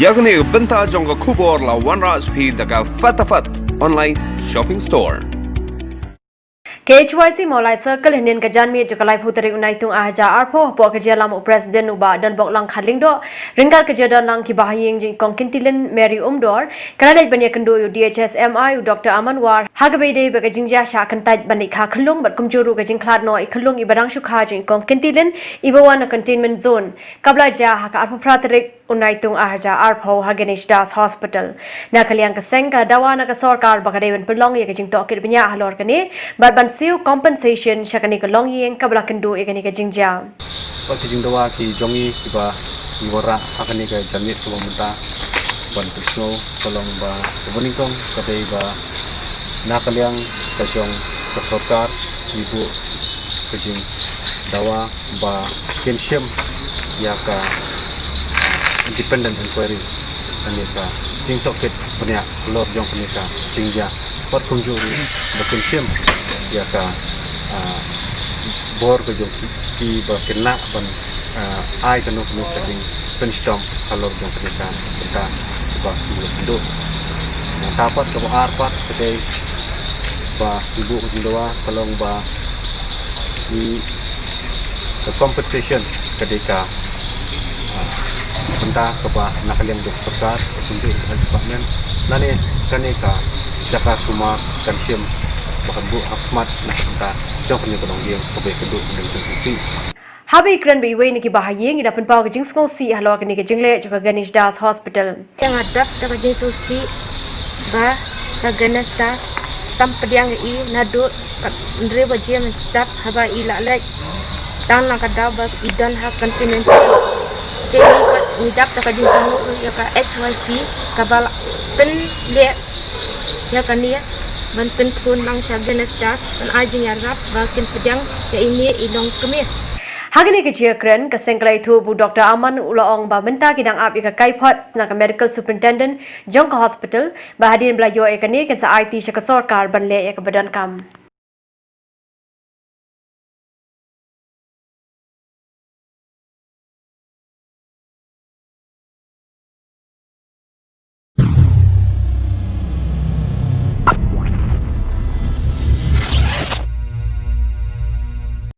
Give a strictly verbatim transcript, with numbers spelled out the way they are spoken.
Ïa kane ka bynta jong ka khubor la wanrah sha phi da ka Fatafat Online Shopping Store. Ka H Y C Mawlai Circle hynnin ka janmiet jong ka laiphew tarik u Naitung ar hajar arphew hapoh ka jingïalam u President u Bah Donboklang Kharlyngdoh ryngkat ka jingdonlang ki bahaïing jong i Kong Kyntilyn Mary Umdor, ka la leit ban ïakynduh ïa u D H S M I u Doctor Aman War ha kaba ïadei bad ka jingjia shah kyntait ban leit kha khyllung bad kumjuh ruh ka jingkhlad noh i khyllung iba dang shu kha jong i Kong Kyntilyn iba wan na containment zone, kaba la jia ha ka arphew phra tarik u Naitung ar hajar arphew ha Ganesh Das Hospital. Na ka liang ka seng ka la dawa na ka sorkar ba ka dei ban pynlong ïa ka jingtohkit bniah halor kane bad ban siew compensation sha kane ka longïing kaba la kynduh ïa kane ka jingjia. Bad ki jingdawa ki jong ngi kiba ngi wanrah ha kane ka janmiet kaba mynta ban pynsngew ka long ba kaba nyngkong ka dei ba na ka liang ka jong ka sorkar ngi buh ka jingdawa ba kin shim ïa ka independent inquiry, kane ka jingtohkit bniah halor jong kane ka jingjia. Bad kumjuh ruh ba kin shim ïa ka, ah, bor ka jong ki, kiba kin lah ban, ah, ai kano kano ka jingpynshitom halor jong kane ka bynta kaba ki ïakynduh. Nangta pat kaba ar pat ka dei ba ngi buh ka jingdawa ka long ba ngi ka compensation ka dei ka, ah, bynta kaba na ka liang jong sorkar, ka kumjuh ka health department, lane kane ka jaka sumar kan shim ba kan buh ha khmat na ka bynta jong kane ka longïing kaba ïakynduh hynnin jong u Sih. Haba ïakren bad iwei na ki bahaïing, i la pynpaw ka jingsngewsih halor kane ka jingleh jong ka Ganesh Das Hospital. Nga dap da ka jingsngewsih ba ka Ganesh Das tam pdiang ïa i naduh hynriew baje mynstep haba i la leit. Tang na ka daw ba i don ha containment cell. Te ngi pat ngi dap da ka jingsngewsih ruh ïa ka H Y C kaba la pynleh ïa kane ban pynphone lang sha Ganesh Das ban ai jingïarap ba kin pdiang ïa ine i longkmie. Ha kane ka jingïakren, ka seng ka la ïathuh ba u Doctor Aman u la ong ba mynta ki dang ap ïa ka kaiphod na ka medical superintendent jong ka hospital, ba hadien ba la ïoh ïa kane kin sa aiti sha ka sorkar ban leh ïa kaba donkam.